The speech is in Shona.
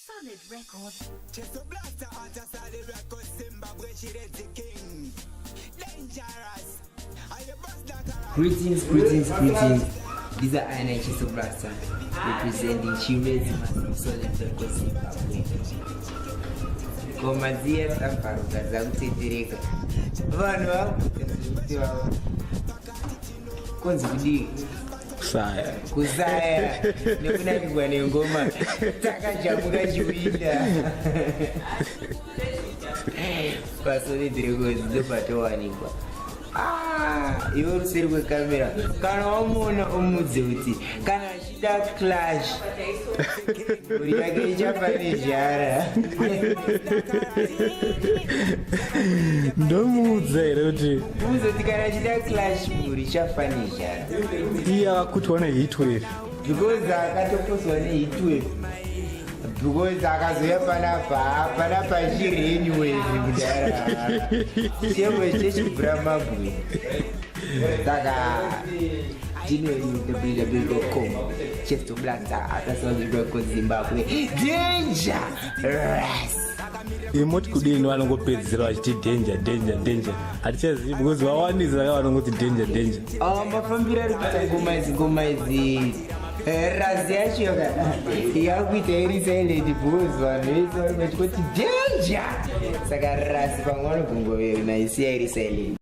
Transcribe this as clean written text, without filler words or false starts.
Solid Records. Chesto Blaster at a Solid Records, Zimbabwe, Chiredzi King. Dangerous. Are you bust that? Greetings, greetings, greetings. These are Iron Chesto Blaster representing Chiredzi Massive Solid Records Zimbabwe. Ngoma dziya dzabvaruka dzakutetereka, vanhu vakuita zvekuti vavo konzi kudii? Kusaya. Kusaya nekunakirwa nengoma takajamuka chiwinda paSolid Records, ndopatowanikwa. Ah, iwe ruseri kwekamera, kana wamuona umudze kuti kana achida clash, mhuri yake ichafa nezhara. Ndomuudza here kuti Umuudze kuti kana achida clash, mhuri ichafa nezhara. Iye akakutwa neheatwave. Because akatoposwa neheatwave, because akazouya panapa panapa chirainwave kudara chemwe chechibvura mabwe. Saka tine www.com, Chesto Blaster atasolid Zimbabwe, dangerous. Imoti kudini? Vanongopedzisira vachiti danger, danger, danger. Hatichazivi because vawanisa ka vanongoti danger, danger. Ah, mafambiro ari kuita ngoma idzi, ngoma idzi, razi yacho yakuita iri silent because vanhu vese vari vachikoti danger. Saka rasi pamwe vanogongonaisiya iri silent.